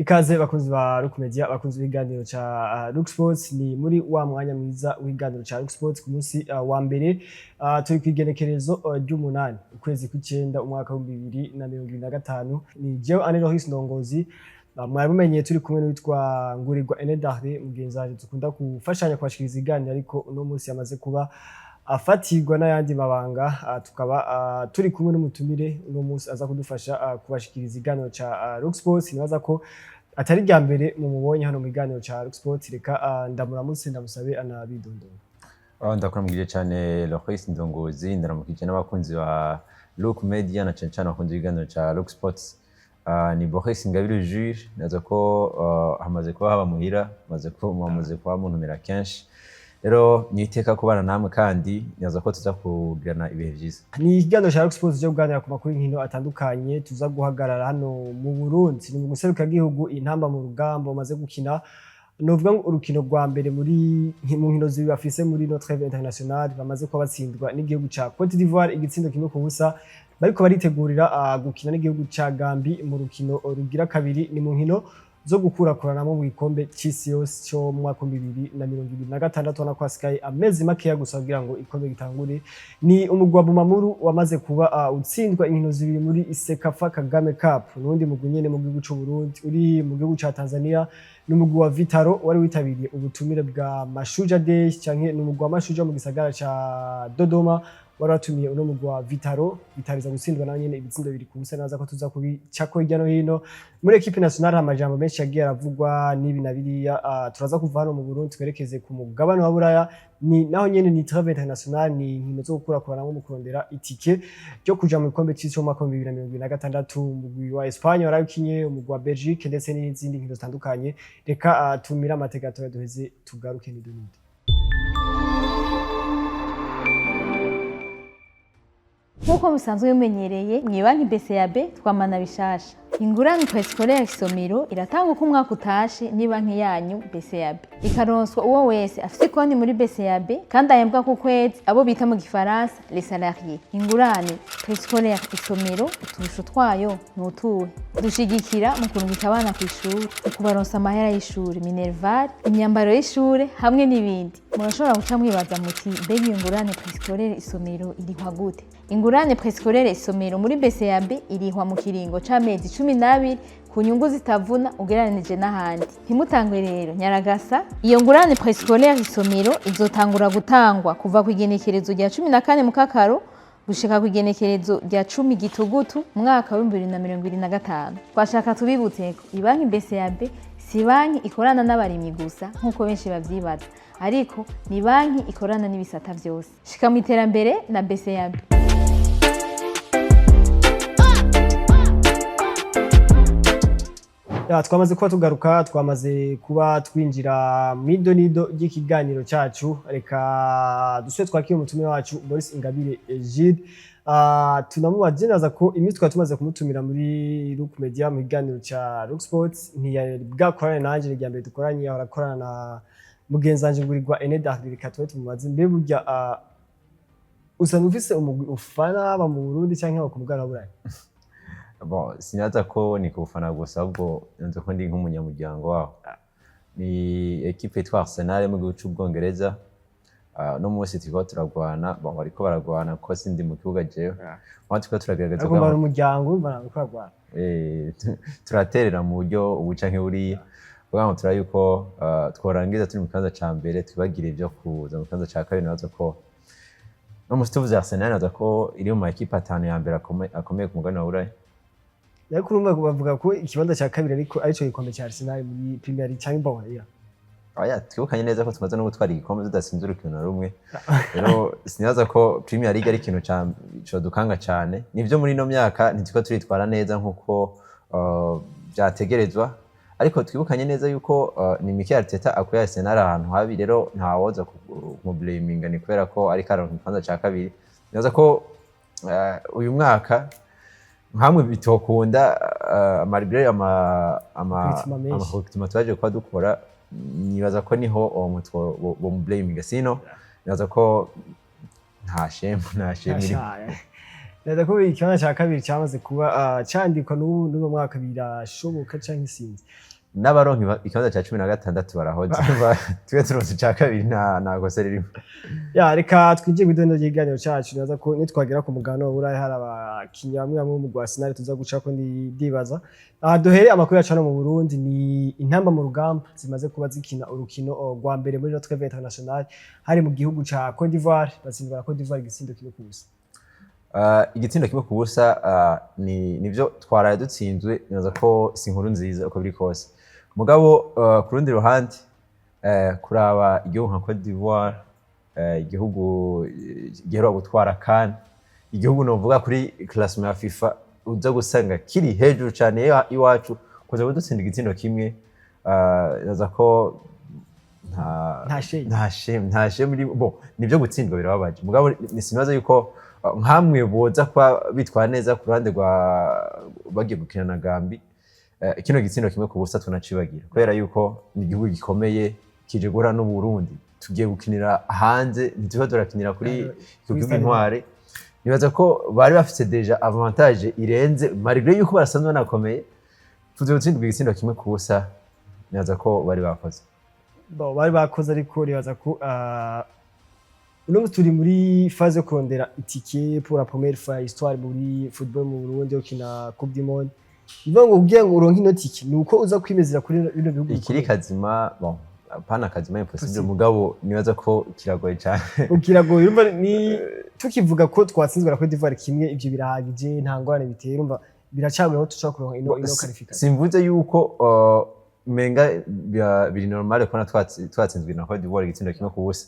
Ikaze bakunzi ba Rock Media, bakunzi b'ibiganiro ca Rock Sports. Ni muri wa mwanya mwiza w'ibiganiro ca Rock Sports ku munsi wa mbere. Turi kw'igenekerezo ry'umunani, ukwezi kw'icenda, umwaka wa 2025. Ni jewe Anne Loris Ndongozi. Mwari mumenyeye turi kumwe n'uwitwa Ngurirwa Enedahre, mugenzi wanje dukunda gufashanya kubashikiriza ibiganiro, ariko uno munsi yamaze kuba afatirwa n'ayandi mabanga. Tukaba turi kumwe n'umutumire uno munsi aza kudufasha kubashikiriza ikiganiro ca Rock Sports. Nibaza ko atari rya mbere mumubonye hano mu kiganiro ca Rock Sports. Reka ndamuramutse, ndamusabe anabidondora. Oh, ndakuramukije cyane Loris Ndongozi, ndaramukije n'abakunzi ba Look Media na cyane cyane abakunzi b'ikiganiro ca Look Sports. Ni Boris Ingabire Jules, naza ko hamaze kuba haba muhira, hamaze kuba muntumira kenshi. Rero ni iteka kubana namwe kandi naza ko tuza kugirana ibihe vyiza. Ni ikiganiro ca Rock Sports cyo kuganira ku makuru y'inkino atandukanye. Tuza guhagarara hano mu Burundi, ni mu gihugu Intamba mu Rugamba bamaze gukina, novuga ngo urukino rwa mbere mu nkino zibiri bafise muri no trêve internationale, bamaze kuba batsindwa n'igihugu ca Cote d'Ivoire igitsindo 1-0. Bariko baritegurira gukina n'igihugu ca Gambie mu rukino rugira kabiri, ni mu nkino zo gukurakuranamo mu gikombe c'isi yose co mu mwaka wa 2026. Ubona ko hasigaye amezi makeya gusa kugira ngo igikombe gitangure. Ni umugwi wa Bumamuru wamaze kuba utsindwa inkino zibiri muri CECAFA Kagame Cup n'uwundi mugwi nyene mu gihugu c'u Burundi uri mu gihugu ca Tanzania. Ni umugwi wa Vitaro wari witabiriye ubutumire bwa Mashujaa Day, canke ni umugwi wa Mashujaa mu gisagara ca Dodoma wari watumiye uno mugwi wa Vitaro. Vitaro iza gutsindwa nayo nyene ibitsindo 2-0. Naza ko tuza kubicako hirya no hino. Muri équipe nationale amajambo menshi yagiye aravugwa n'ibi na biriya. Turaza kuva hano mu Burundi twerekeze ku mugabane wa Buraya. Ni naho nyene ni trêve internationale, ni inkino zo gukurakuranamwo mu kurondera itike ryo kuja mu gikombe c'isi mu mwaka wa 2026. Umugwi wa Espagne warawukinye, umugwi wa Belgique, ndetse n'izindi nkino zitandukanye. Reka tumire amateka gatoya, duheze tugaruke nido nido. Nk'uko musanzwe bimenyereye, mu banki BCAB twamana bishasha. Ingurane préscolaire Isomero iratanga uko umwaka utashe ni banki yanyu BCAB, ikaronswa uwo wese afise konti muri BCAB kandi ahembwa ku kwezi, abo bita mu gifaransa les salariés. Ingurane préscolaire Isomero, uturusho twayo ni utuhe? Dushigikira mu kurungika abana kw'ishuri, mu kubaronsa amahera y'ishuri, minerval, imyambaro y'ishure hamwe n'ibindi. Murashobora guca mwibaza muti: "Mbega iyo ngurane préscolaire Isomero irihwa gute?" Ingurane préscolaire Isomero muri BCAB irihwa mu kiringo c'amezi 12 ku nyungu zitavuna ugereranije n'ahandi. Ntimutangwe rero, nyaragasa. Iyo ngurane préscolaire Isomero izotangura gutangwa kuva ku igenekerezo rya 14 Mukakaro gushika ku igenekerezo rya 10 Gitugutu umwaka wa 2025. Twashaka tubibutse ko ibanki BCAB si banki ikorana n'abarimyi gusa nk'uko benshi bavyibaza, ariko ni banki ikorana n'ibisata vyose. Shika mu iterambere na BCAB. Ya, twamaze kuba tugaruka, twamaze kuba twinjira mwido nido ry'ikiganiro cyacu. Reka dusubire twakire umutumire wacu Boris Ingabire Egide. Tunamubaze neza ko iminsi twari tumaze kumutumira muri Rook Media mu kiganiro ca Rook Sports ntiyari bwakorane nanje, ni irya mbere dukoranye, ahora akorana na mugenzi wanje Ngurirwa Eneda. Reka tube tumubaze: mbe burya usanzwe ufise umugwi ufana, haba mu Burundi canke haba ku mugabane wa Burayi? Bon, sinaza ko ni kuwufana gusa, ahubwo nzi ko ndi nk'umunyamuryango waho. Ni ekipe yitwa Arsenal yo mu gihugu c'Ubwongereza. No munsi turiko turagwana, bon, bariko baragwana kuko sindi mu kibuga jewe. Aho turiko turagerageza Ariko mbara umuryango urumva ntabwo uragwana. Turaterera mu buryo ubu canke buriya kugira ngo turabe yuko tworangiza turi mu kibanza ca mbere, twibagire ivyo kuza mu kibanza ca kabiri. Nabaza ko no munsi tuvuze Arsenal, nabaza ko iri mu ma ekipe atanu ya mbere akomeye ku mugabane wa Buraya. Ariko urumva bavuga ko ikibanza cya kabiri ariko arico gikombe cya Arsenal muri Premier League cyangwa Bavaria. Oya, twibukanye neza ko tumaze no gutwara igikombe tudatsinze urukino na rumwe. Rero sinibaza ko Premier League ari ikintu codukanga cane. Nivyo, muri ino myaka ntitiko turitwara neza nkuko vyategerezwa, ariko twibukanye neza yuko ni Mikel Arteta akuye Arsenal ahantu habi. Rero ntawoza kumublaminga ni kubera ko ariko aronka ikibanza ca kabiri. Nibaza ko uyu mwaka nkamwe bitokunda, malgré ama Recrutement menshi. ama recrutement twaje kuba dukora, nibaza ko niho uwo mutwe bomublaminga. Sino nibaza ko nta shame irimo. Neza ko ikibanza cya kabiri cyamaze kuba candikwa n'ubu n'uno mwaka, birashoboka canke sinzi. N'abaronka ikibanza ca 16 barahoze. Urumva, twe turonse ica kabiri, nta kosa ririmo. Ya, reka twinjire mw'idondo ry'ikiganiro cacu. Nibaza ko nitwagera ku mugabane wa Buraya hari abakinyi bamwe bamwe mu rwa Arsenal tuza gucako, ndibaza. Aha duhere amakuru yacu hano mu Burundi ni Intamba mu Rugamba zimaze kuba zikina urukino rwa mbere muri trêve internationale, hari mu gihugu ca Cote d'Ivoire, batsindwa na Cote d'Ivoire igitsindo 1-0. Igitsindo 1-0, ni nivyo twaraye dutsinzwe. Nibaza ko si inkuru nziza uko biri kose, mugabo ku rundi ruhande, kuraba igihugu nka Cote d'Ivoire, igihugu giheruka gutwara CAN, igihugu novuga kuri classement ya FIFA uza gusanga kiri hejuru cyane iwacu, kuza kudutsinda igitsindo kimwe, nibaza ko nta Nta shame. Nta shame, nta shame iri. Bon, nivyo gutsindwa birababaje, mugabo sinibaza yuko nkamwe boza kuba bitwara neza ku ruhande rwa bagiye gukina na Gambi, kino gitsindo 1-0 tunacibagira, kubera yuko ni igihugu gikomeye kije guhura n'u Burundi. Tugiye gukinira hanze, ntituba turakinira kuri ku gihugu Intwari. Nibaza ko bari bafise déjà avantage irenze, malgré yuko barasanzwe banakomeye. Tuze gutsindwa igitsindo 1-0, nibaza ko bari bakoze. Bon, bari bakoze, ariko nibaza ko uno munsi turi muri phase yo kurondera itike pour la première fois histoire muri football mu Burundi yo gukina Coupe du Monde. Bivuga ngo kugira ngo uronke ino tike ni uko uza kwimezera kuri bino bihugu Ikiri bikomeye. Kazima, bon, apana kazima, impossible. Possible. Mugabo nibaza ko kiragoye cyane. Kiragoye. Urumva ni tukivuga ko twatsinzwe na Cote d'Ivoire kimwe, ivyo birahagije, nta ngorane bitera. Urumva biracagoye aho dushobora kuronka ino qualification. Simvuze yuko menga biri normal kubona twatsinzwe na Cote d'Ivoire igitsindo 1-0.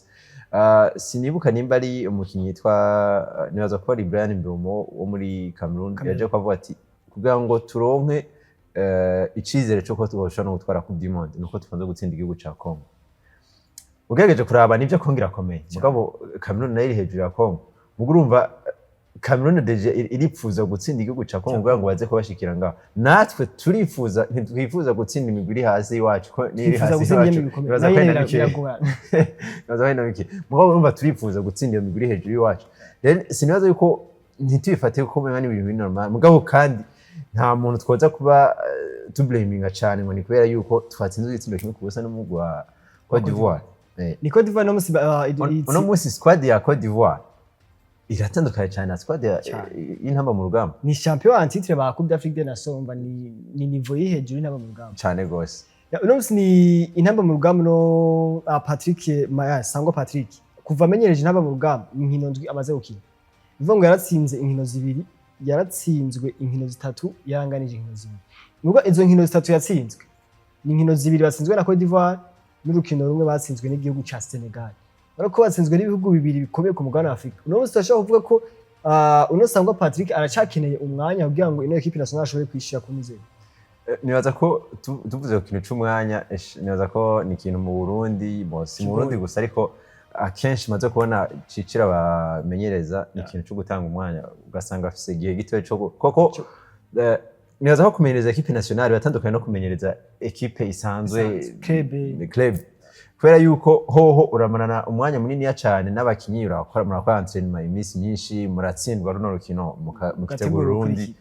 Sinibuka nimba ari umukinyi yitwa, nibaza ko ari Brian Mbeumo wo muri Cameroon, Cameroon. yaje kuvuga ati kugira ngo turonke icizere cyo tushobora no gutwara Coupe du Monde nuko tubanza gutsinda igihugu ca Congo. Ugerageje kuraba, nivyo Congo irakomeye, mugabo Cameroon nayo iri hejuru ya Congo. Mugo urumva Cameroon déjà iripfuza gutsinda igihugu ca Congo kugira ngo baze kubashikira ngaho. Natwe turifuza, ntitwifuza gutsinda imigwi iri hasi iwacu, ko n'iri Twifuza hasi gutsinda iwacu imigwi ikomeye. nibaza Nayo ko ari nyene na mike. biragorana. Nibaza ko ari na mike, mugabo urumva turifuza gutsinda iyo migwi iri hejuru y'iwacu. Rero sinibaza yuko ntitubifate ko umenga ni ibintu biri normal, mugabo kandi nta muntu twoza kuba tublaminga cyane ngo ni kubera yuko twatsinze igitsindo 1-0 n'umugwi wa Cote d'Ivoire. Ni Cote d'Ivoire no musi Uno munsi squad ya Cote d'Ivoire iratandukanye cyane na squad Cyane. y'Intamba mu Rugamba. Ni champion en titre ba Coupe d'Afrique des Nations, umva ni niveau iri hejuru y'Intamba mu Rugamba. Cyane gose. Ya, uno musi ni Intamba mu Rugamba no Patrick Maya Sangwa Patrick kuva amenyereje Intamba mu Rugamba, inkino ndwi amaze gukina, bivuga ngo yaratsinze inkino zibiri, yaratsinzwe inkino zitatu, yaranganije inkino zibiri. Nubwo izo nkino zitatu yatsinzwe ni inkino zibiri batsinzwe na Cote d'Ivoire n'urukino rumwe batsinzwe n'igihugu ca Senegal, urabona ko batsinzwe n'ibihugu bibiri bikomeye ku mugabane wa Afurika. Uno munsi turashobora kuvuga ko uno Sangwa Patrick aracakeneye umwanya kugira ngo ino équipe nationale ashobore kwishira ku muzego. Nibaza ko tuvuze ku kintu c'umwanya, nibaza ko ni ikintu mu Burundi, bon, si mu Kigoye. Burundi gusa, ariko akenshi maze kubona cicira abamenyereza, ni ikintu co gutanga umwanya, ugasanga afise igihe gitoya co koko nibaza ko kumenyereza équipe nationale biratandukanye no kumenyereza équipe isanzwe. Isanzwe, club. Club, kubera yuko hoho uramarana umwanya muniniya cyane n'abakinyi, urakora, murakora entraînement iminsi myinshi, muratsindwa runo rukino, mukitegura urundi.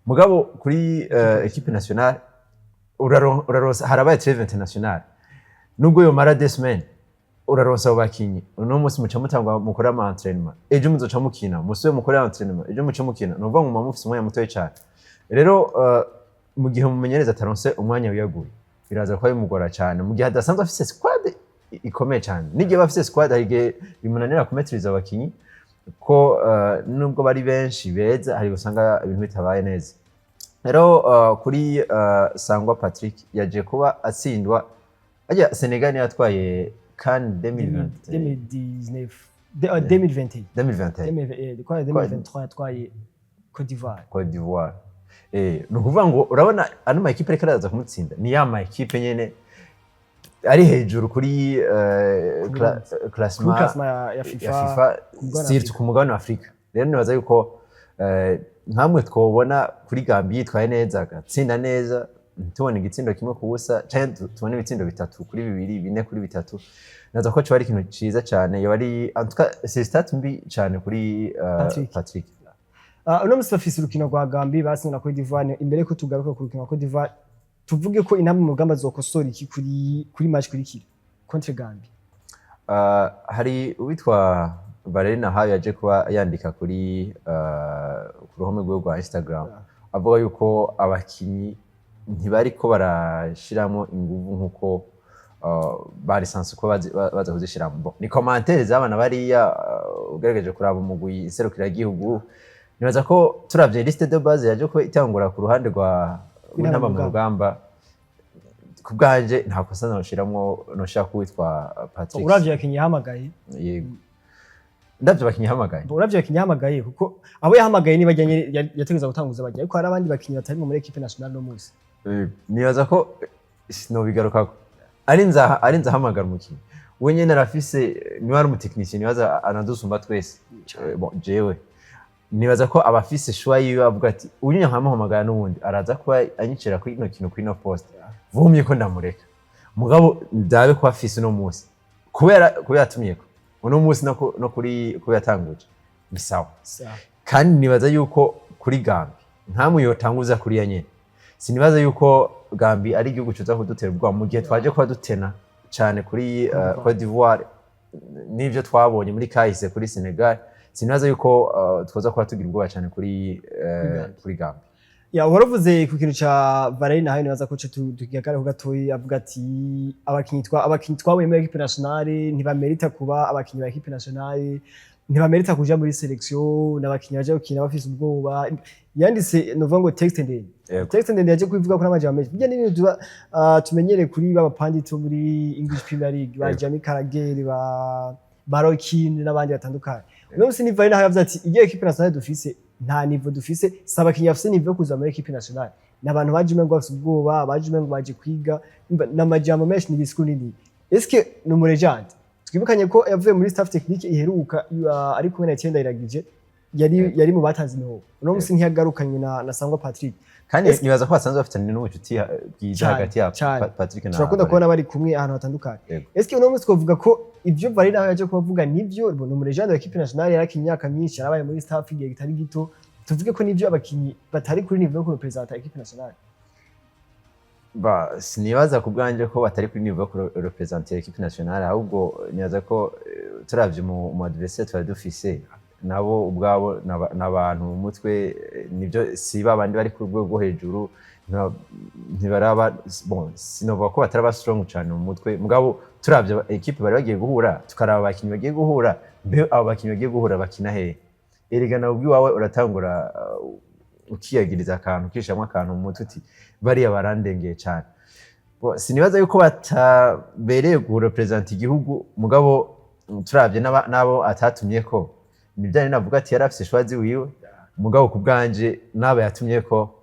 Mugabo kuri équipe nationale uraronsa, harabaye trêve internationale, nubwo yomara 2 semaines, uraronsa abo bakinyi. Uno munsi muca mutangwa mukore ama entraînement, ejo muzoca mukina, musube mukore entraînement, ejo muce mukina. Ni ukuvuga ngo muba mufise umwanya mutoya cyane. Rero mu gihe umumenyereza ataronse umwanya wiyaguye, biraza kuba bimugora cyane mu gihe adasanzwe afise squad ikomeye cyane. N'igihe aba afise squad, hari igihe bimunanira kumetiriza abakinyi, ko nubwo bari benshi beza, hari usanga ibintu bitabaye neza. Rero kuri Sangwa Patrick yaje kuba atsindwa ajya Senegal niyo yatwaye CAN 2020. 2019, 2021. 2021. 2023 2023 yatwaye Cote d'Ivoire. Cote d'Ivoire. Ni ukuvuga ngo urabona ano ma équipe ariko araza kumutsinda ni ya ma équipe nyene ari hejuru kuri Kuri classement classement ya FIFA, ya FIFA, ku mugabane wa surtout Afrika. ku mugabane wa Afrika. Rero nibaza yuko nkamwe twobona kuri Gambia yitwaye neza, agatsinda neza, ntitubone igitsindo 1-0 canke tubone ibitsindo 3-2, 4-3, naza ko coba ari ikintu ciza cane. Yoba ari, en tout cas, c'est stat mbi cane kuri Patrick. Patrick. Uno musi bafise urukino rwa Gambie batsinze na Cote d'Ivoire. Imbere yuko tugaruka ku rukino rwa Cote d'Ivoire, Tuvuge ko Intamba mu Rugamba zokosora iki kuri match kurikira contre Gambia? Hari uwitwa Valeri Nahayo yaje kuba yandika ku ruhome rwiwe rwa Instagram, avuga yuko abakinyi ntibariko barashiramo inguvu nkuko bari sanse uko baza kuzishiramo. Bon, ni commentaire z'abana bariya. Ugerageje kuraba umugwi iserukiragihugu, nibaza ko turavye liste de base yaje ko itangura ku ruhande rwa rw'Intamba mu Rugamba, ku bwanje nta kosa noshiramwo, noshira kuwitwa Patrick. Uravye abakinyi yahamagaye. Yego, ndavyo abakinyi yahamagaye. Uravye abakinyi yahamagaye, kuko abo yahamagaye ni bajyanye yategereza gutanguza bajya, ariko hari abandi bakinyi batari muri équipe nationale no munsi. Nibaza ko sinobigarukako, ari nzahamagara umukinyi we nyene arafise, niba ari umutekinisiye nibaza anadusumba twese. Bon, jewe nibaza ko abafise choix yiwe, avuga ati uyu nkamuhamagara n'ubundi araza kuba anyicira kuri ino kintu, kuri ino poste, vumye ko ndamureka, mugabo ndabe ko afise uno munsi kubera atumyeko uno munsi no kuri kubera yatanguje ni sawa. Sawa. Kandi nibaza yuko kuri Gambi nkamwe yotanguza kuriya nyene, sinibaza yuko Gambi ari igihugu coza kudutera ubwoba mu gihe twaje kuba dutena cyane kuri Cote d'Ivoire n'ivyo twabonye muri kahise kuri Senegal. Sinibaza yuko twoza kuba tugira ubwoba cyane kuri Gambi. Ya, waravuze ku kintu ca Valeri Nahayo, nibaza ko tukigarukaho gatoyi. Avuga ati abakinyi twabonye muri équipe nationale ntibamerita kuba abakinyi ba équipe nationale, ntibamerita kuja muri sélection, n'abakinyi baje gukina bafise ubwoba. Yanditse, novuga ngo texte ndende. Texte ndende yaje kubivuga ko n'amajambo menshi. Bijya n'ibintu tuba tumenyereye kuri ba pundit bo muri English Premier League, ba Jamie Carragher, ba Roy Keane n'abandi batandukanye. Uno musi ni Valeri Nahayo yavuze ati igihe équipe nationale dufise nta niveau dufise, si abakinyi bafise niveau yo kuza muri équipe nationale, ni abantu baje umengo bafise ubwoba, baje umengo baje kwiga. N'amajambo menshi, ni discours nini. Eske ni umu légende? Twibukanye ko yavuye muri staff technique iheruka, ari kumwe na Etienne Ndayiragije, yari mu batanze imihoho. Uno musi ntiyagarukanye na Sangwa Patrick. Kandi nibaza ko basanzwe bafitanye n'ubucuti bwiza hagati ya Patrick na Turakunda Valeri. kubona bari kumwe ahantu hatandukanye. Eske uno munsi twavuga ko ivyo Valeri nawe yaje kubavuga nivyo? Ni umu légende wa équipe nationale, yarakinye imyaka myinshi, yarabaye muri staff igihe kitari gito. Tuvuge ko nivyo abakinyi batari kuri niveau yo kurepresenta équipe nationale? Ba, sinibaza ku bwanje ko batari kuri niveau yo kurepresenter équipe nationale, ahubwo nibaza ko turavye mu adversaire twari dufise, nabo ubwabo n'abantu mu mutwe, nivyo si babandi bari ku rwego rwo hejuru, ntibaraba, bon, sinovuga ko bataraba strong cyane mu mutwe. Mugabo turavye équipe bari bagiye guhura, tukaraba abakinyi bagiye guhura, mbe abo bakinyi bagiye guhura bakina hehe? Erega nawe ubwiwawe uratangura ukiyagiriza akantu, ukishamwo akantu mu mutwe uti bariya barandengeye cyane. Bo, sinibaza yuko batabereye kurepresenta igihugu, mugabo turavye n'abo atatumye ko ni bya navuga ati yari afise choix ziwiwe. Mugabo ku bwanje n'abo yatumye ko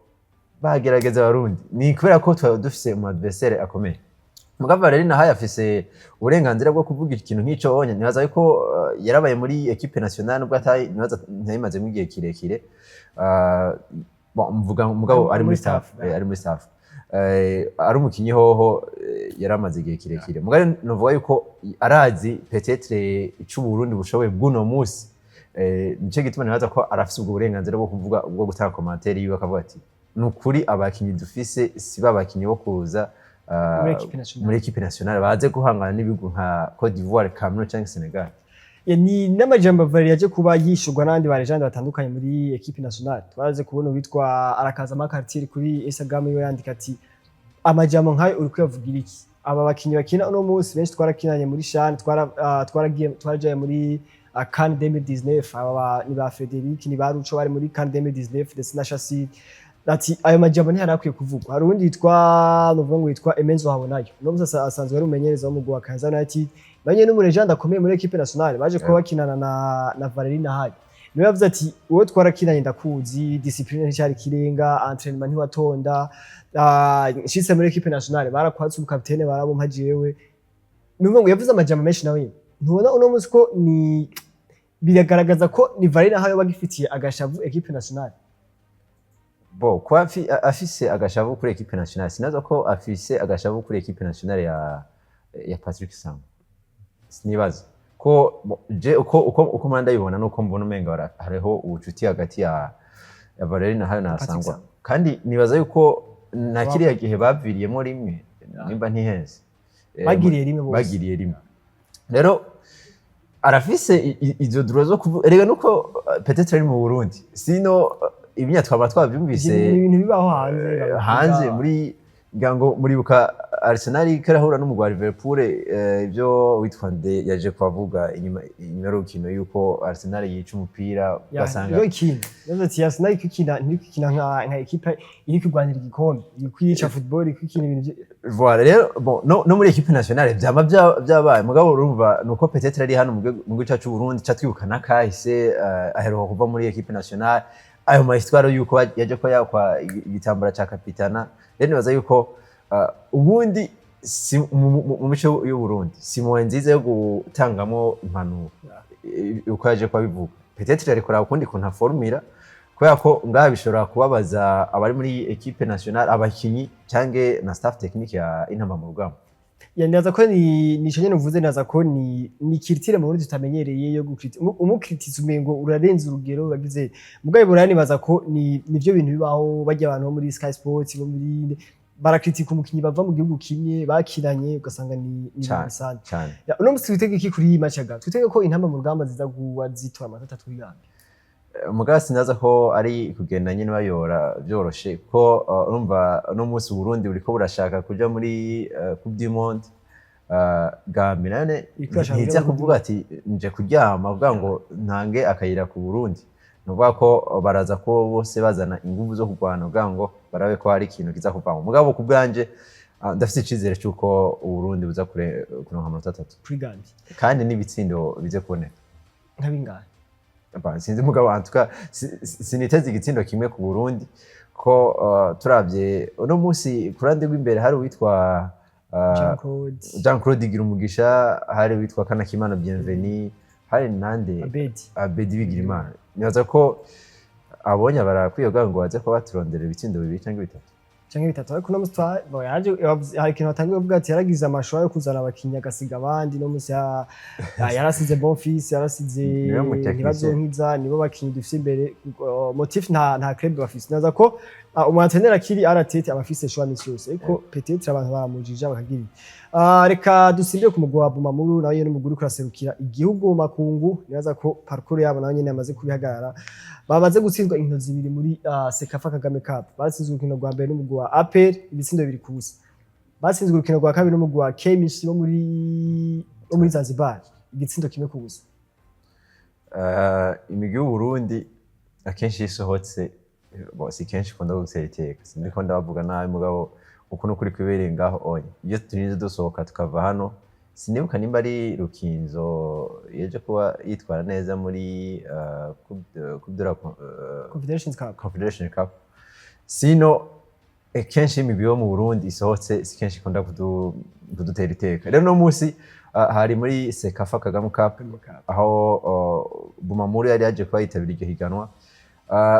bagerageza Abarundi, ni kubera ko twari dufise umu adversaire akomeye. Mugabo rero nahaye afise uburenganzira bwo kuvuga ikintu nk'ico onye. Nibaza yuko yarabaye muri équipe nationale nubwo atari, nibaza ntayimazemo igihe kirekire. Bon, mvuga mugabo ari muri staff, ari muri staff. Ari umukinyi hoho, yaramaze igihe kirekire. Mugabo novuga yuko arazi peut-être ico Uburundi bushoboye bw'uno musi. Nico gituma nibaza ko arafise ubwo burenganzira bwo kuvuga, bwo gutanga commentaire yiwe, akavuga ati ni ukuri abakinyi dufise si ba bakinyi bo kuza muri équipe nationale. Muri équipe nationale baze guhangana n'ibihugu nka Cote d'Ivoire, Cameroon cyangwa Senegal. Ya, ni n'amajambo Valeri yaje kuba yishurwa n'abandi ba légende batandukanye muri équipe nationale. Twaraze kubona uwitwa Arakaza Makartier kuri Instagram yiwe yandika ati amajambo nk'ayo uri kuyavugira iki? Aba bakinyi bakina uno munsi benshi twarakinanye muri CHAN, twaragiye, twarajaye muri CAN 2019. Aba ni ba Frederic, ni ba Ruco bari muri CAN 2019 ndetse na Shassir. Ati ayo majambo ntiyari akwiye kuvugwa. Hari uwundi yitwa, nuvuga ngo yitwa Emenzo Habonayo, uno munsi asanzwe ari umumenyereza w'umugwi wa Kayanza United, nawe nyene n'umu légende akomeye muri équipe nationale, baje kuba bakinana na Valeri Nahayo. Niwe yavuze ati wowe twarakinanye ndakuzi, discipline nticyari kirenga, entraînement ntiwatonda, nshitse muri équipe nationale barakwatse ubukapitene barabumpa jewe. Nuvuga ngo yavuze amajambo menshi nawe nyene. Ntubona uno munsi ko ni biragaragaza ko ni Valeri Nahayo bagifitiye agashavu équipe nationale? Bo kuba afise agashavu kuri équipe nationale, sinaza ko afise agashavu kuri équipe nationale ya Patrick Sangwa. Sinibaza ko bo, je uko mpora ndabibona nuko mbona umenga hariho ubucuti hagati ya Valeri Nahayo na Patrick Sangwa. Sangwa. Kandi nibaza yuko Na kiriya gihe baviriyemo rimwe, nimba ntihenze. Bagiriye rimwe bose. Bagiriye rimwe. Rero arafise izo droit zo kuvuga, erega nuko peut-être ari mu Burundi, sino ibinya twaba twavyumvise. Ni ibintu bibaho hanze. Bavuga. Hanze muri, ngira ngo muribuka Arsenal ikarahura n'umugwi wa Liverpool, ibyo witwa nde yaje kubavuga inyuma y'urukino yuko Arsenal yica umupira, ugasanga Iyo ikina yavuze ati Arsenal iko ikina, ntiriko ikina nka ekipe iri kurwanira igikombe, iri kwica football, iri kwikina ibintu Voilà, rero bon, no muri équipe nationale vyama vyabaye, mugabo urumva nuko peut-être ari hano mu gihugu cyacu Burundi, ca twibuka nakahise, aheruka kuva muri équipe nationale, ayo ma histoire yuko yaje ko yakwa igitambara ca kapitana. Rero nibaza yuko ubundi si mu mico y'u Burundi si mu nziza yo gutangamo impanuro. Uko yaje kuba bivuga, peut-être ariko ukundi kuntu aformira, kubera ko ngaha bishobora kubabaza abari muri équipe nationale, abakinyi canke na staff technique ya Intamba mu Rugamba. Ya, ndaza ko ni nico nyene uvuze, ndaza ko ni culture mu Burundi tutamenyereye yo umukritiza, umengo urarenze urugero, uragize. Mugabo Buraya nibaza ko ni nivyo bintu bibaho, bajya abantu bo muri Sky Sports, bo muri barakritika umukinyi bava mu gihugu kimwe bakinanye, ugasanga ni ibintu bisanzwe. Cane. Ya, uno musi twitege iki kuri iyi match ya Gambia? Twitege ko Intamba mu Rugamba ziza kuba zitora amanota 3 kuri Gambia? Mugabo sinaza ko ari kugenda nyine bayora byoroshe, ko urumva uno munsi Burundi buriko burashaka kuja muri Coupe du Monde. Gambia nayo Iriko irashaka kuja ntiza muri Coupe du kuvuga ati nje kuryama kugira ngo ntange akayira ku Burundi. Ni ukuvuga ko baraza ko bose bazana inguvu zo kurwana kugira ngo barabe ko hari ikintu kiza kuvamo. Mugabo ku bwanje ndafise icizere c'uko Uburundi buza kuronka amanota 3 kuri Gambia, kandi n'ibitsindo bize kuboneka. Nka bingahe? Ba, sinzi, mugabo en tout cas siniteze igitsindo kimwe ku Burundi, ko turavye uno munsi ku ruhande rw'imbere hari uwitwa Jean Claude. Jean Claude Girumugisha, hari uwitwa Kanakimana Bienvenu, hari nande? Abedi. Abedi Bigirimana. Nibaza ko abonye barakwiye kugira ngo baze kuba baturondera ibitsindo bibiri cyangwa bitatu. Canke bitatu. Ariko uno musi yaje hari ikintu batangiye kuvuga ati yaragize amashusho yo kuzana abakinyi agasiga abandi. No musi yarasize Bonfils, yarasize Niwe mu technicien. Ntibazonkiza, nibo bakinyi dufise imbere. Motif nta club bafise. Naza ko umu entraîneur akiri à la tête aba afise choix misi yose, ariko peut-être abantu baramujija bakagira iki. Reka dusimbire ku mugwi wa Bumamuru, nawe nyene umugwi uriko uraserukira igihugu mu makungu. Nibaza ko parcours yabo nayo nyene yamaze kubihagarara. Bamaze gutsindwa inkino zibiri muri CECAFA Kagame Cup. Batsinzwe urukino rwa mbere n'umugwi wa APR ibitsindo 2-0. Batsinzwe urukino rwa kabiri n'umugwi wa KMC wo muri Zanzibar igitsindo 1-0. Imigwi y'Uburundi akenshi iyo isohotse, bon, si kenshi ikunda gutera iteka, sindiko ndabavuga nabi, mugabo uku nukuri kwibereye ngaho onye iyo turinze dusohoka tukava hano. Sinibuka nimba ari Rukinzo yaje kuba yitwara neza muri Coupe de la Confederations Cup. Confederation Cup. Sino kenshi imigwi yo mu Burundi isohotse si kenshi ikunda kudutera iteka. Rero no munsi hari muri CECAFA Kagame Cup, Kagame Cup. aho Bumamuru yari yaje kuba yitabira iryo higanwa.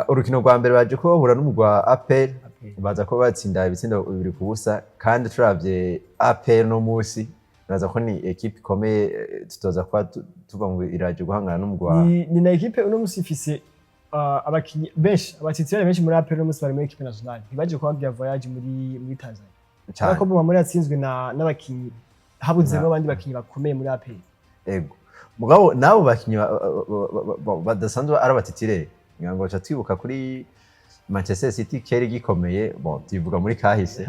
Urukino rwa mbere baje kuba bahura n'umugwi wa APR, APR. baza kuba batsinda ibitsindo 2-0. Kandi turavye APR no munsi, naza ko ni équipe ikomeye, tutoza kuba tuva ngo iraje guhangana n'umugwi wa Ni na équipe uno musi ifise abakinyi benshi, aba titulaires benshi muri APR uno musi bari muri équipe nationale, ntibaje kubagira voyage muri Tanzania. Cane. Ariko Bumamuru yatsinzwe na n'abakinyi habuzemo abandi bakinyi bakomeye muri APR. Ego, mugabo n'abo bakinyi badasanzwe ari aba titulaires, ngira ngo baca twibuka kuri Manchester City kera igikomeye, bon, tubivuga muri kahise,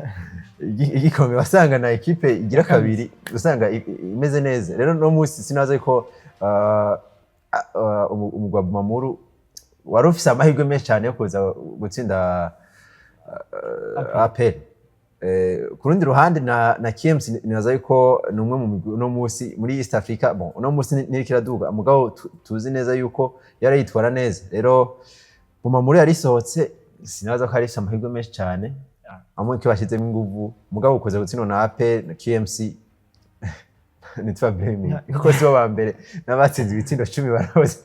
igikomeye wasanga na équipe igira kabiri usanga imeze neza. Rero no munsi sinaza ko umugwi wa Bumamuru wari ufise amahirwe menshi cyane yo kuza gutsinda APR. Ku rundi ruhande na KMC nibaza yuko ni umwe mu migwi uno munsi muri East Africa, bon, uno munsi niriko iraduga, mugabo tuzi neza yuko yari yitwara neza. Rero Bumamuru yarisohotse, sinabaza ko ari amahirwe menshi cyane amwe ko bashyizemo inguvu, mugabo kuza gutsindwa na APR na KMC nitwa blaming, kuko sibo ba mbere n'abatsinze ibitsindo 10 barahoze.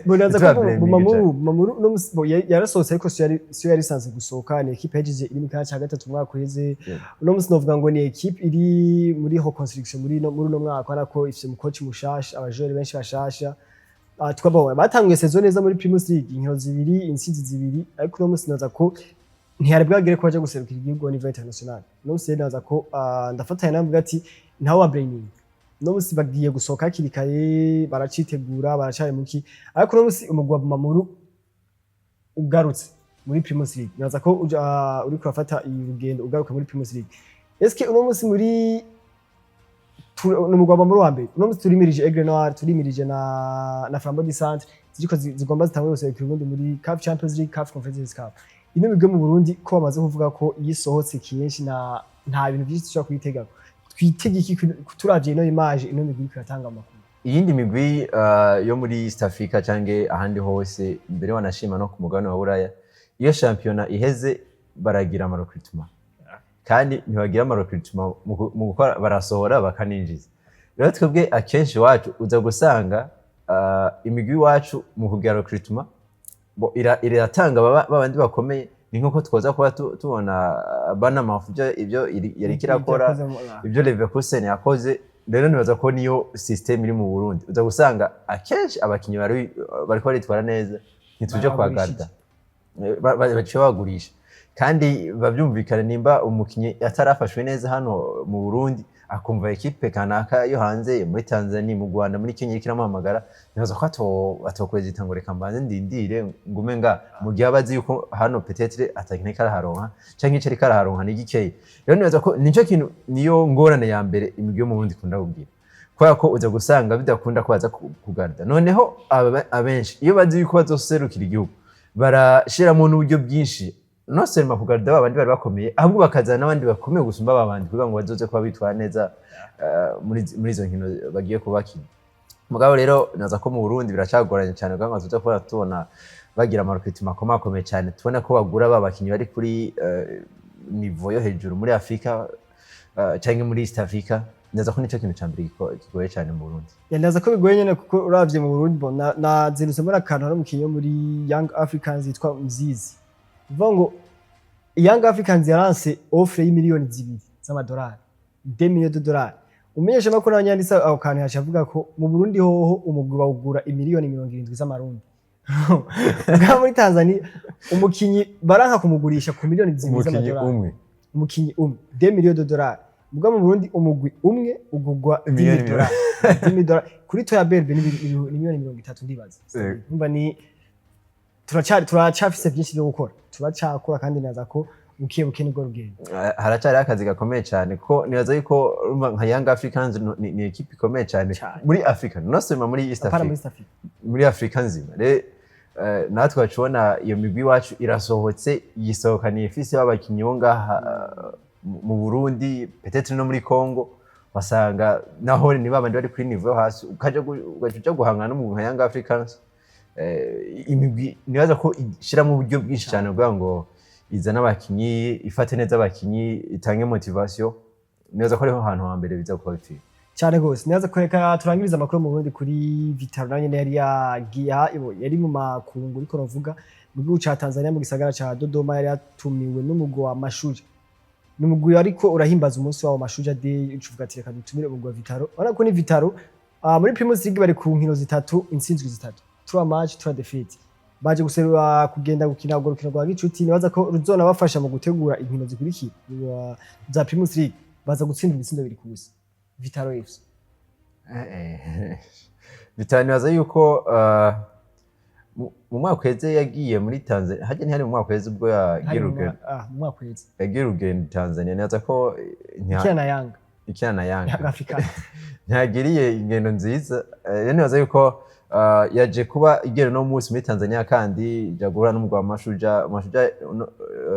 Bonaza Nitwa ko blaming Bumamuru Bumamuru no musi yarasohotse, ariko siyo yari isanzwe gusohoka. Ni équipe yagize iri mu kibanza cya gatatu mu mwaka uheze. Uno musi novuga ngo ni équipe iri muri reconstruction muri uno mwaka, urabona ko ifise umukoci mushasha, aba joueurs benshi bashasha. Twabonye batanguye saison neza muri Primus League, inkino zibiri, intsinzi zibiri, ariko uno musi noza ko Ntiyari bwagere ko baja guserukira igihugu au niveau international. No musi rero naza ko ndafatanya nawe mvuga ati ntawe wa blaming. No musi bagiye gusohoka hakiri kare, baracitegura, baracari muki, ariko no musi umugwi wa Bumamuru ugarutse muri Primus League, naza ko uriko urafata iyi rugendo ugaruka muri Primus League. Eske uno musi muri ni umugwi wa Bumamuru wa mbere, uno musi turimirije Aigle Noir, turimirije na Flambeau du Centre, ziriko zigomba zitangure guserukira Uburundi muri CAF Champions League, CAF Confederations Cup. Ino migwi yo mu Burundi ko bamaze kuvuga ko iyo isohotse kenshi na nta bintu byinshi dushobora kuyitegako, twitege iki turavye ino image ino migwi iriko iratanga amakuru? Iyindi migwi yo muri East Africa canke ahandi hose, mbere wanashima no ku mugabane wa Buraya, iyo shampiyona iheze baragira ama recrutement, kandi ntibagira ama recrutement mu gukora, barasohora bakaninjiza. Rero twebwe akenshi iwacu uza gusanga imigwi iwacu mu kugira recrutement bo iratanga babandi bakomeye. Ni nkuko twoza kuba tubona Bournemouth ibyo yariko irakora, ibyo Leverkusen yakoze. Rero nibaza ko niyo system iri mu Burundi, uza gusanga akenshi abakinyi bariko baritwara neza ntituje kwa Barabagurishije. garda. Baciye bagurisha, kandi babyumvikana nimba umukinyi atarafashwe neza hano mu Burundi, akumva ekipe kanaka yo hanze, muri Tanzania, mu Rwanda, muri Kenya, iriko iramuhamagara, nibaza ko atokwezita ngo reka mbanze ndindire ngume nga, mu gihe aba azi yuko hano peut-être atakintu ariko araharonka, canke ico ariko araharonka ni gikeyi. Rero nibaza ko nico kintu, niyo ngorane ya mbere imigwi yo mu Burundi ikunda kugira, kubera ko uza gusanga bidakunda ko baza kugarda. Noneho abenshi iyo bazi yuko bazoserukira igihugu, barashiramo n'uburyo bwinshi, non seulement kugarda babandi bari bakomeye, ahubwo bakazana n'abandi bakomeye gusumba babandi, kugira ngo bazoze kuba bitwara neza muri izo nkino bagiye kubakina. Mugabo rero naza ko mu Burundi biracagoranye cyane kugira ngo tuze kuba tubona bagira ama recrutement akomakomeye cyane, tubona ko bagura ba bakinyi bari kuri niveau yo hejuru muri Afrika canke muri East Africa. Naza ko nico kintu ca mbere kigoye cyane mu Burundi. Ndaza ko bigoye nyene, kuko uravye mu Burundi bo nazindutse mbona akantu, hari umukinyi wo muri Young Africans yitwa Mzizi. Bivuga ngo Young Africans yaranse offre y'imiliyoni 2 z'amadolari, 2 millions de dollars. Umenyesha makuru n'abanyanditse aho kantu yaciye avuga ko mu Burundi hoho umugwi bawugura imiliyoni 70 z'amarundi. Bwa muri Tanzania umukinyi baranka kumugurisha ku miliyoni 2 Umukinyi z'amadolari. umwe. Umukinyi umwe, 2 millions de dollars. Muga mu Burundi umugwi umwe ugugwa Miliyoni 10 dollars, 10 dollars. Kuri Toya Berbe ni miliyoni 30 ndibaza. Umva, ni turacafise byinshi byo gukora, turacakora, kandi naza ko buke buke nibwo rugendo. Haracyariho akazi gakomeye cyane, ko nibaza yuko urumva nka Young Africans ni ekipe ikomeye cyane Cyane. muri Africa, non seulement muri East Apana muri Africa, East Africa. Muri Afrika nzima. Rero natwe wacubona iyo migwi iwacu irasohotse, yisohokaniye ifise b'abakinyi bo ngaha mu Burundi, peut-être no muri Congo, basanga naho ni babandi bari kuri niveau yo hasi, ugaca uja guhangana n'umugwi nka Young Africans. Imigwi nibaza ko ishiramwo uburyo bwinshi cyane kugira ngo izane abakinyi, ifate neza abakinyi, itange motivation, nibaza ko ariho hantu hambere biza kuba bipfira. Cyane gose. Nibaza ko reka turangiriza amakuru mu Burundi kuri Vital'O, nayo nyene yari yagiye yari mu makungu, ariko ravuga mu gihugu ca Tanzania, mu gisagara ca Dodoma. Yari yatumiwe n'umugwi wa Mashujaa, ni umugwi ariko urahimbaza umunsi wabo Mashujaa Day, ucuvuga ati reka dutumire umugwi wa Vital'O. Urabona ko ni Vital'O muri Primus League bari ku nkino zitatu, intsinzwi zitatu, trois match, trois défaites. Baje guserura kugenda gukina urwo rukino rwa gicuti, nibaza ko ruzonabafasha mu gutegura inkino zikurikira za Primus League. Baza gutsinda ibitsindo 2-0 Vital'O FC. Bitanu, nibaza yuko mu mwaka uheze yagiye muri Tanzania, harya ntihari mu mwaka uheze ubwo yagiye Hari mu urugendo? Mu mwaka uheze. Yagiye urugendo Tanzania, nibaza ko ikina na Yanga. Ikina na Yanga. Yanga Africa. Ntiyagiriye ingendo nziza. Rero nibaza yuko yaje kuba igera no munsi muri Tanzania, kandi ija guhura n'umugwi wa Mashujaa. Mashujaa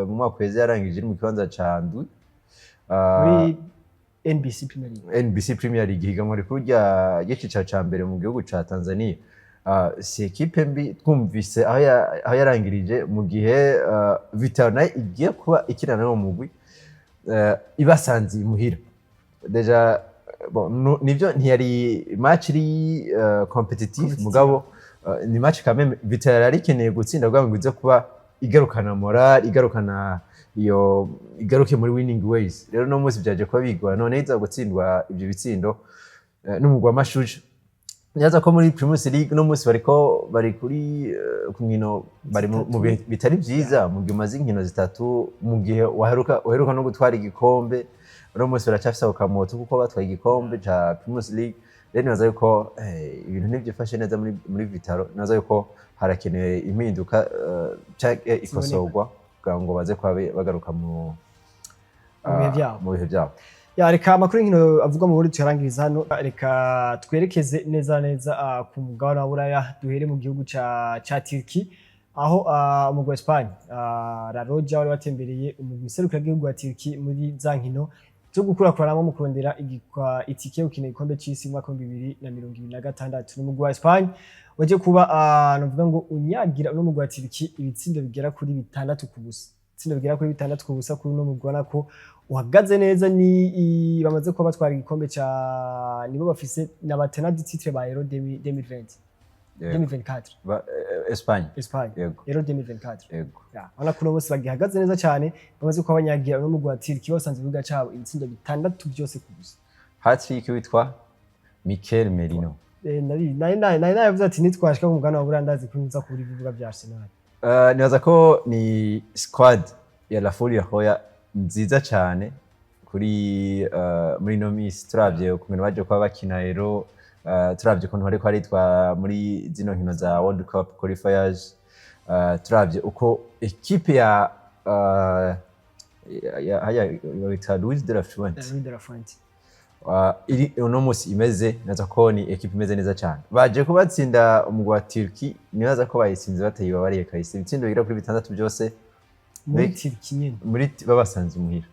mu mwaka uheze yarangije iri mu kibanza ca ndwi. Muri NBC Premier League. NBC Premier League, higanwa rikuru ry'icicaro ca mbere mu gihugu ca Tanzania. Si ekipe mbi twumvise aho yarangirije, mu gihe Vital'O nayo igiye kuba ikina n'uwo mugwi, ibasanze imuhira déjà. Bon, nivyo ntiyari match iri competitive, Competitive. mugabo ni match quand même Vital'O yari ikeneye gutsinda kugira ngo ize kuba igarukana moral, igarukana iyo igaruke muri winning ways. Rero no munsi byaje kuba bigora, none iza gutsindwa ivyo bitsindo n'umugwi wa Mashujaa. Nyaza ko muri Primus League no munsi bariko bari kuri ku nkino bari mu bihe bitari vyiza, mu gihe umaze inkino zitatu, mu gihe waheruka no gutwara igikombe. Uno munsi baracafise ako kamoto kuko batwaye igikombe ca Primus League. Rero nibaza yuko ibintu ntivyifashe neza muri Vital'O. Nibaza yuko harakenewe impinduka canke ikosorwa kugira ngo baze kuba bagaruka mu Mu bihe vyabo. Mu bihe vyabo. Ya, reka amakuru y'inkino avugwa mu Burundi tuyarangiriza hano. Reka twerekeze neza neza ku mugabane wa Buraya, duhere mu gihugu ca Turkey, aho umugwi wa Espagne, La Roja, wari watembereye umugwi serukiragihugu wa Turkey muri za nkino zo gukurakuranamwo mu kurondera itike yo gukina igikombe c'isi mu mwaka wa 2026. N'umugwi wa Espagne waje kuba novuga ngo unyagira uno mugwi wa Turkey ibitsindo bigera kuri 6-0, ibitsindo bigera kuri 6-0 kuri uno mugwi ubona ko uhagaze neza. Ni bamaze kuba batwara igikombe ca, nibo bafise na tenants du titre ba Euro 2020 2024. Espagne. Espagne. Yego. Euro 2024. Yego. Ya, urabona ko uno munsi bagihagaze neza cyane, bamaze kuba banyagira uno mugwi wa Turkey basanze ibibuga cabo ibitsindo bitandatu byose ku busa. Hat-trick witwa Mikel Merino. Nari navuze ati nitwashika ku mugabane wa Buraya ndazi ko nza kubura ibibuga vya Arsenal. Nibaza ko ni squad ya La Furia Roja nziza cyane kuri muri ino minsi, turavye ukuntu baje kuba bakina rero, turavye ukuntu bariko baritwara muri zino nkino za World Cup qualifiers, turavye uko ekipe ya haya bita Luis de la Fuente Luis de la Fuente iri uno munsi imeze naza ko ni ekipe imeze neza cyane. Baje kubatsinda umugwi wa Turkey, nibaza ko bayitsinze batayibabariye kahise, ibitsindo bigera kuri bitandatu byose muri Turkey nyene. Muri babasanze imuhira.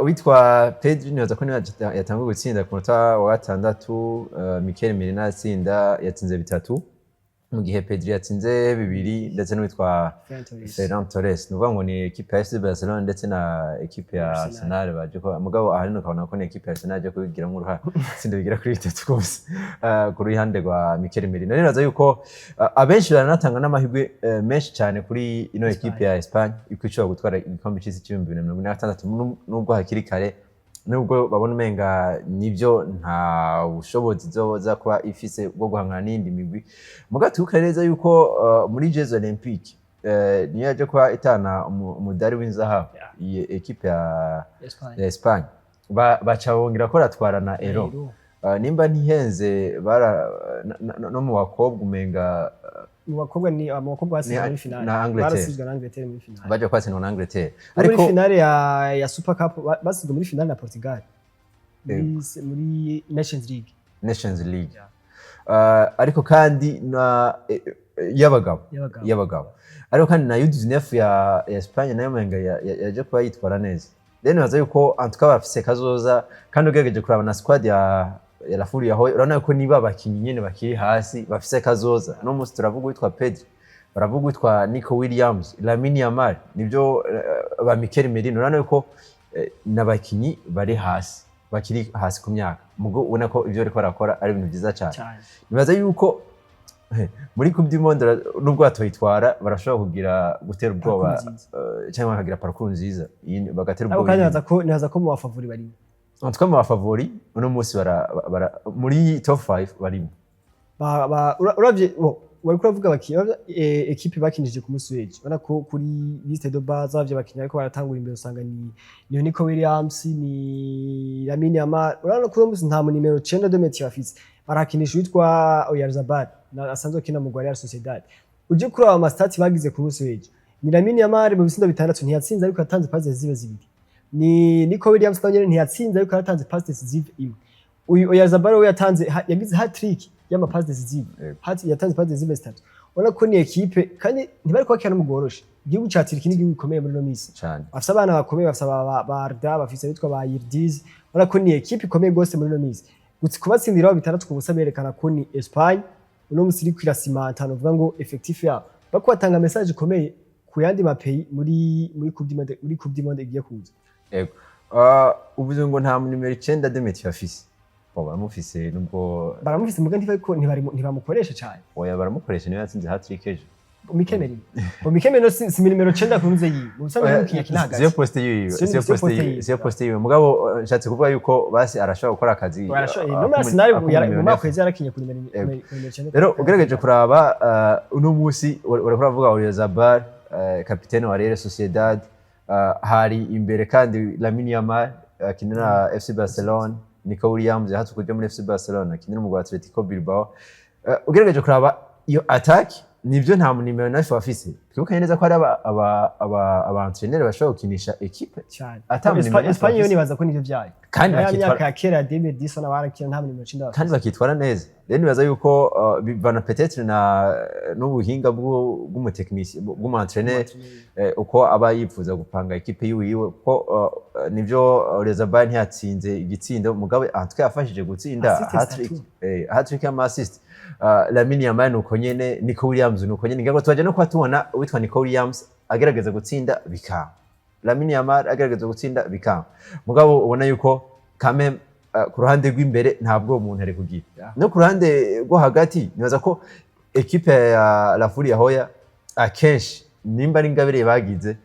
Uwitwa Pedri nibaza ko niwe yatanguye gutsinda ku munota wa gatandatu. Mikel Merino yatsinda, yatsinze bitatu, mu gihe Pedri yatsinze bibiri, ndetse n'uwitwa Ferran Torres. Ferran Torres. Ni ukuvuga ngo ni ekipe ya FC Barcelona ndetse na ekipe ya Arsenal. Arsenal baje ko, mugabo ahanini ukabona ko ni ekipe ya Arsenal yaje kubigiramo uruhare, itsinda bigera kuri bitatu rwose ku ruhande rwa Mikel Merino. Nibaza yuko abenshi baranatanga n'amahirwe menshi cyane kuri ino Espagne. ekipe ya Espagne yuko ishobora gutwara igikombe c'isi c'ibihumbi 2026, nubwo hakiri kare, nubwo babona umenga nibyo nta bushobozi izoza kuba ifise bwo guhangana n'iyindi migwi. Mugabo twibuke neza yuko muri Jeux Olympiques niyo yaje kuba itana umudari w'inzahabu iyi ekipe ya Espagne. Ya Espagne. Baca bongera ko ratwara na Euro. Euro. Nimba ntihenze bara no mu bakobwa umenga Mu bakobwa, ni mu bakobwa basizwe muri finale. Na Angleterre. Barasizwe na Angleterre muri finale. Baje kwatsindwa na Angleterre. Ariko ariko muri finale ya Super Cup basizwe muri finale na Portugal muri Nations League. Nations League. Ariko kandi na y'abagabo. Y'abagabo. Y'abagabo, ariko kandi na U19 ya Espagne nayo umenga yaje kuba yitwara neza. Rero nibaza yuko en tout cas bafise kazoza, kandi ugerageje kuraba na squad ya La Furia aho urabona ko niba abakinyi nyene bakiri hasi bafise kazoza. No munsi turavuga uwitwa Pedri, baravuga uwitwa Nico Williams, Lamine Yamal, nibyo ba Mikel Merino. Urabona yuko n'abakinyi bari hasi, bakiri hasi ku myaka, mugo ubona ko ivyo bariko barakora ari ibintu vyiza cyane. Cyane. Nibaza yuko muri Coupe du Monde nubwo batoyitwara barashobora kugira gutera ubwoba Parcours nziza. Cyangwa bakagira parcours nziza. Bagatera Ariko ubwoba kandi iyindi. nibaza ko mu ba favoris barimo. En tout cas mu ba favoris uno munsi bara muri top 5 barimo. Uravye bo wariko uravuga abakinyi, uravye, ekipe bakinishije ku munsi w'ejo, ubona ko kuri liste de base bavye abakinyi bariko baratangura imbere usanga ni Nico Williams, ni Lamine Yamal. Urabona ko uno munsi nta mu nimero 9 de métier bafise, barakinisha uwitwa Oyarzabal na asanzwe akina mu Real Sociedad. Uje kuraba ama stats bagize ku munsi w'ejo, ni Lamine Yamal mu bitsindo bitandatu, ntiyatsinze ariko yatanze passe zibe zibiri. Ni Nico Williams nawe nyene ntiyatsinze ariko yatanze passe decisive imwe. Uyu Oyarzabal we yatanze yagize hat-trick y'ama passe decisive. Yatanze passe decisive zitatu. Urabona ko ni ekipe kandi ntibari kwakira n'umugoroshe. Igihugu ca Turkey ni igihugu gikomeye muri ino minsi, Cyane. bafise abana bakomeye, bafise ba Arda, bafise abitwa ba Yildiz. Urabona ko ni ekipe ikomeye gose muri ino minsi. Gusa kubatsindiraho 6-0 berekana ko ni Espagne uno munsi iriko irasimanta, novuga ngo effectif yabo bako batanga message ikomeye ku yandi ma pays muri Coupe du Monde igiye kuza. Yego. Uvuze ngo nta nimero 9 de métier afise. Bo baramufise nubwo Baramufise muga ntibariko ntibamukoresha cyane. Oya, baramukoresha, niwe yatsinze hat-trick ejo. Mikel Merino. Bo Mikel Merino si nimero 9 kuruze yiwe. Mu bisanzwe n'umukinyi akina hagati. Siyo poste yiwe, Siyo siyo poste poste yiwe, yiwe. siyo poste yiwe. Mugabo nshatse kuvuga yuko basi arashobora gukora akazi. Barashoboye. No muri Arsenal mu mwaka uheze yarakinye ku nimero Yego. ku nimero 9. Rero ugerageje kuraba uno munsi uriko uravuga Oyarzabal, kapitene wa Real Sociedad, hari imbere kandi Lamine Yamal akinira FC Barcelona, Nico Williams yahatse kuja muri FC Barcelona akinira umugwi wa Atletico Bilbao. Ugerageje kuraba iyo attaque, nivyo nta nimero 9 bafise. Twibukanye neza ko hari aba entraîneur bashobora gukinisha équipe cyane. Ata nimero 9 Espagne yo bafise. nibaza ko nivyo vyayo. Kandi Ya myaka ya kera ya 2010 na barakina nta nimero 9 kandi bakitwara neza. Rero nibaza yuko bivana peut-être na n'ubuhinga bw'umutekinisiye, bw'umu entraîneur, uko aba yifuza gupanga équipe yiwiwe, ko nivyo Oyarzabal ntiyatsinze igitsindo, mugabo en tout cas yafashije gutsinda Assist hat-trick, zitatu. Hat-trick y'ama assist. Lamine Yamal nuko nyene, Nico Williams nuko nyene. Ngira twaje no kuba tubona uwitwa Nico Williams agerageza gutsinda bikanga, Lamine Yamal agerageza gutsinda bikanga, mugabo ubona yuko quand même ku ruhande rw'imbere ntabwo umuntu ari kugira. No ku ruhande rwo hagati nibaza ko équipe ya La Furia Roja akenshi nimba ari ingabire bagize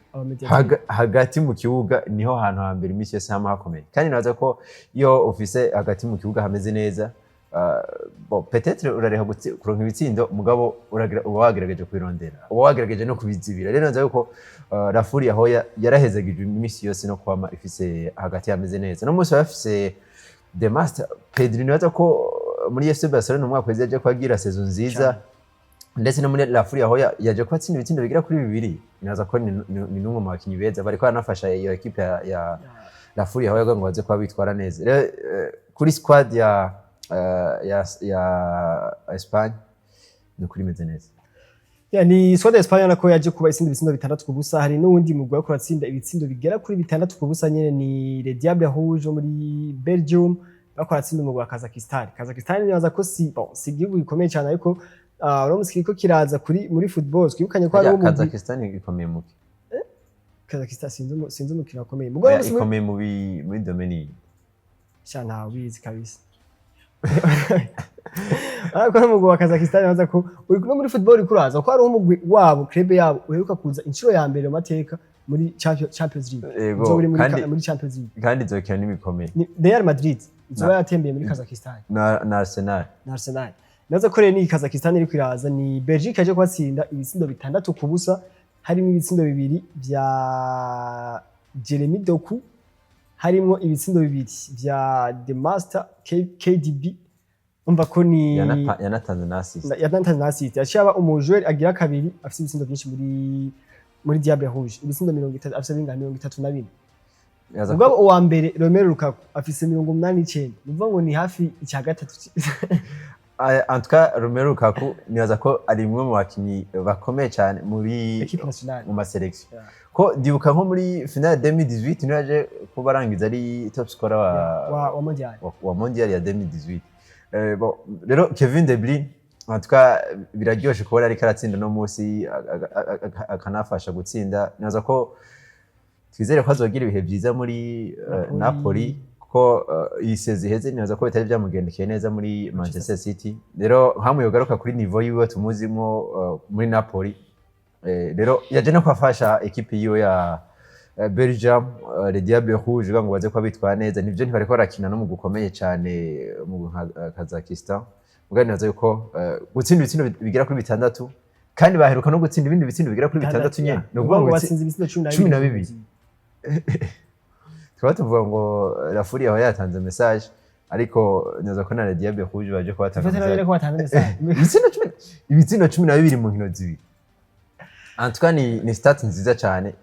hagati mu kibuga niho hantu hambere iminsi yose hama hakomeye. Kandi nibaza ko iyo ufise hagati mu kibuga hameze neza, bon, peut-être urareha kuronka ibitsindo, mugabo uba wagerageje kubirondera, uba wagerageje no kubizibira. Rero nibaza yuko La Furia Roja yarahezagije iminsi yose no kwama ifise hagati hameze neza. No munsi bafise The Master Pedri, nibaza ko muri FC Barcelona umwaka weze yaje kwagira saison nziza, ndetse no muri La Furia Roja yaje kuba atsinda ibitsindo bigera kuri bibiri. Nibaza ko ni n'umwe mu bakinyi beza bariko baranafasha iyo équipe ya La Furia Roja ngo baze kuba bitwara neza. Rero kuri squad ya Espagne ni ukuri imeze neza. Ya, ni squad ya Espagne nako yaje kuba itsinda ibitsindo 6-0. Hari n'uwundi mugwi wariko uratsinda ibitsindo bigera kuri 6-0 nyene, ni Les Diables Rouges wo muri Belgium, bariko baratsinda umugwi wa Kazakhstan. Kazakhstan nibaza ko si bon, si igihugu gikomeye cyane, ariko uno munsi kiriko kiraza kuri muri football. Twibukanye ko hari Harya umugwi Kazakhstan ikomeye muki? Kazakhstan sinzi umukino wakomeye mugwi uno Oya, munsi ikomeye muri domaine iyi. Sha, ntawe ubizi kabisa, ariko n'umugwi wa Kazakhstan baza ko uri no muri football uriko uraza, ko hari umugwi wabo, club yabo uheruka kuza inshuro ya mbere mu mateka muri Champions League. Yego, Uzoba uri muri, muri Champions League. Kandi izokina n'ibikomeye. Ni Real Madrid izoba yatembeye muri Kazakhstan. Na Arsenal. Na Arsenal. Naza ko rero ni Kazakhstan iriko iraza, ni Belgique yaje kubatsinda ibitsindo 6-0, harimo ibitsindo bibiri vya Jeremy Doku, harimo ibitsindo bibiri vya The Master KDB. Umva ko ni Yanatanze na assist. Yanatanze na assist. Yaciye aba umujoueur agira kabiri afise ibitsindo byinshi muri Diable Rouge, ibitsindo 30, afise bingana 34. Yaza Mugabo uwa mbere Romelu Lukaku afise 89, ni ukuvuga ngo ni hafi icya gatatu. En tout cas Romelu Lukaku nibaza ko ari umwe mu bakinyi bakomeye cyane muri équipe nationale. Mu ma sélection. Ko ndibuka nko muri finale 2018 niwe yaje kuba arangiza ari top scorer wa wa mondial. Wa mondial ya 2018. Bon, rero Kevin De Bruyne en tout cas biraryoshe kubona ariko aratsinda no munsi akanafasha gutsinda. Nibaza ko twizere ko azogira ibihe byiza muri Napoli. Napoli, kuko iyi saison iheze nibaza ko bitari byamugendekeye neza muri Manchester City. Rero hamwe yogaruka kuri niveau yiwe tumuzimo muri Napoli, rero yaje no kwafasha équipe yiwe ya Belgium, Les Diables Rouges, kugira ngo baze kuba bitwara neza. Nivyo ntibariko barakina no mu gukomeye cyane mu nka Kazakhstan, mugabo nibaza yuko gutsinda ibitsindo bigera kuri bitandatu, kandi baheruka no gutsinda ibindi bitsindo bigera kuri bitandatu nyene, ni ukuvuga ngo batsinze ibitsindo cumi na 12. Tukaba tuvuga ngo La Furia aho yatanze message, ariko nibaza ko na Les Diables Rouges baje kubatanga Dufate message. ko batanze message. Ibitsindo 12 mu nkino zibiri, en tout cas ni stat nziza cyane.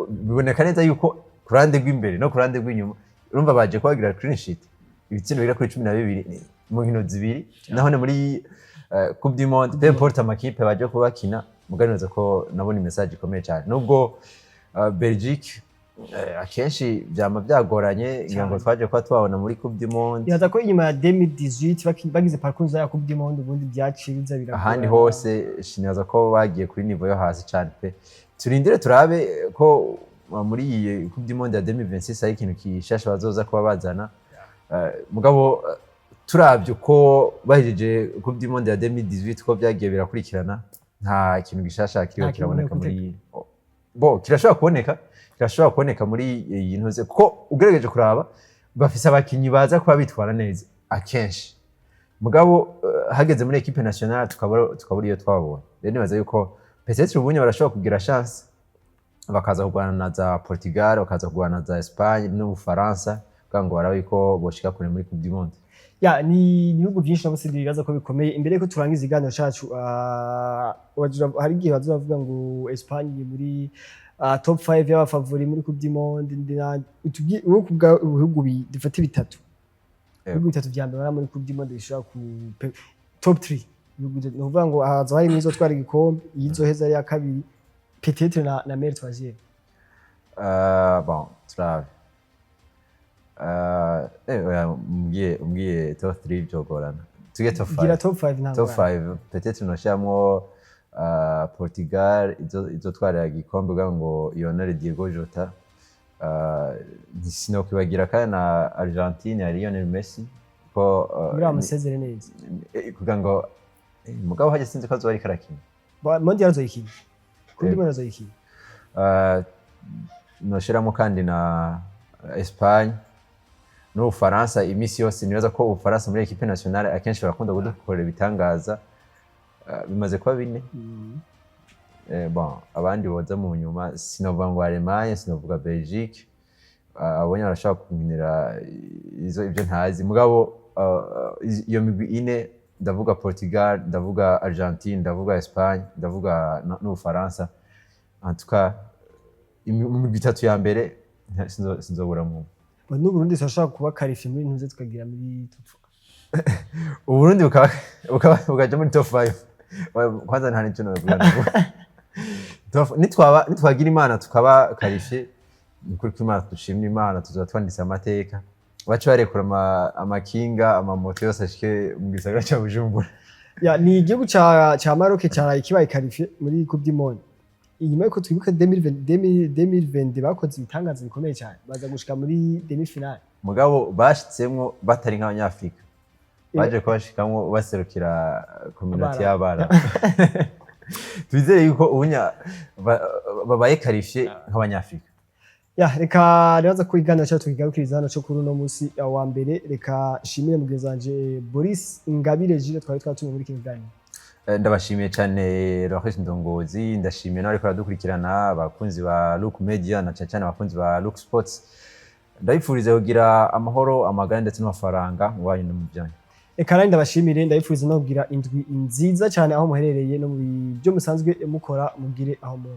Biboneka neza yuko ku ruhande rw'imbere no ku ruhande rw'inyuma urumva baje kubagira clean sheet. Ibitsindo bigera kuri 12 mu nkino zibiri, naho ni muri Coupe du Monde, peu importe amakipe baje kuba bakina, mugabo nibaza ko nabona message ikomeye cyane, nubwo Belgique akenshi byama byagoranye, ngira ngo Cyane. twaje kuba tubabona muri Coupe du Monde. Nibaza ko inyuma ya 2018 bagize parcours ya Coupe du Monde, ubundi byaciye biza biragorana. Ahandi hose sinibaza ko bagiye kuri niveau yo hasi cyane pe. Turindire turabe ko muri iyi Coupe du Monde ya 2026 hari ikintu kishasha bazoza kuba bazana. Mugabo turavye uko bahejeje Coupe du Monde ya 2018, ko byagiye birakurikirana. Nta kintu gishasha kiriho Nta kintu kiraboneka muri muri bo, kirashobora kuboneka muri iyi ntuze, kuko ugerageje kuraba bafise abakinyi baza kuba bitwara neza akenshi, mugabo hageze muri équipe nationale tukabura iyo twabonye. Rero nibaza yuko peut-être ubunye barashobora kugira chance, bakaza kurwana na za Portugal, bakaza kurwana na za Espagne n'Ubufaransa, kugira ngo barabe yuko boshika kure muri Coupe du Monde. Ya, ni ibihugu byinshi nabo bibaza ko bikomeye. Imbere yuko turangiza ikiganiro cacu, hari igihe baza bavuga ngo Espagne iri muri top 5 y'aba favoris muri Coupe du Monde. Wowe kubwa ibihugu dufate bitatu, ibihugu bitatu vya mbere bari muri Coupe du Monde bishobora ku top 3 ibihugu bitatu, ni ukuvuga ngo haza harimo izotwara igikombe, iyizoheza ari iya kabiri, peut-être na meilleure troisième. Bon, turabe. Oya, umbwiye top 3 byogorana. Tuge top Gira 5. Top 5 ntabwo. Top 5, peut-être noshiramwo Portugal izotwarira igikombe kugira ngo yonere Diego Jota. Sinokwibagira kandi na Argentine ya Lionel Messi ko Muri amusezere neza. Kugira ngo mugabo hajya sinzi ko azoba ariko arakina. Mondial azoyikina, Coupe du Yego. Monde azoyikina. Noshiramo kandi na Espagne n'Ubufaransa. Iminsi yose nibaza ko Ubufaransa muri équipe nationale akenshi barakunda kudukorera ibitangaza. Bimaze kuba bine. Bon, abandi boza mu nyuma, sinovuga ngo Allemagne, sinovuga Belgique. Abonye barashobora kunkinira izo ibyo ntazi, mugabo iyo migwi ine ndavuga, Portugal, ndavuga Argentine, ndavuga Espagne, ndavuga n'Ubufaransa. En tout cas, mu migwi itatu ya mbere sinzoburamwo. N'Uburundi turashobora kuba qualifié muri ntuze, tukagira muri top four. Uburundi bukaja muri top 5, kwanza nta nico novuga. Nitwagira Imana tukaba qualifié, ni ukuri ko Imana dushimye Imana, tuzoba twanditse amateka, bace barekura amakinga, amamoto yose ashike mu gisagara ca Bujumbura. Ya, ni igihugu ca Maroc caraye kibaye qualifié muri Coupe du Monde, inyuma yuko twibuka 2020 2022 bakoze ibitangaza bikomeye cyane, baza gushika muri demi finale. Mugabo bashitsemwo batari nk'Abanyafrika, baje kubashikamwo baserukira communauté Abarabu. y'Abarabu. Twizere yuko ubunya babaye qualifié nk'Abanyafrika. Ya, reka nibaza ko ikiganiro cyacu tukigarukiriza hano cyo kuri uno munsi wa mbere. Reka nshimire mugenzi wanje Boris Ingabire Gilles twari twatumye muri kino kiganiro. Ndabashimiye cyane Loris Ndongozi, ndashimiye n'abariko baradukurikirana, abakunzi ba Look Media na cyane cyane abakunzi ba Look Sports. Ndabifuriza kugira amahoro, amagara ndetse n'amafaranga mu banyu no mu byanyu. Reka nanjye ndabashimire, ndabifuriza no kugira indwi nziza cyane aho muherereye no mu byo musanzwe mukora, mugire aho mu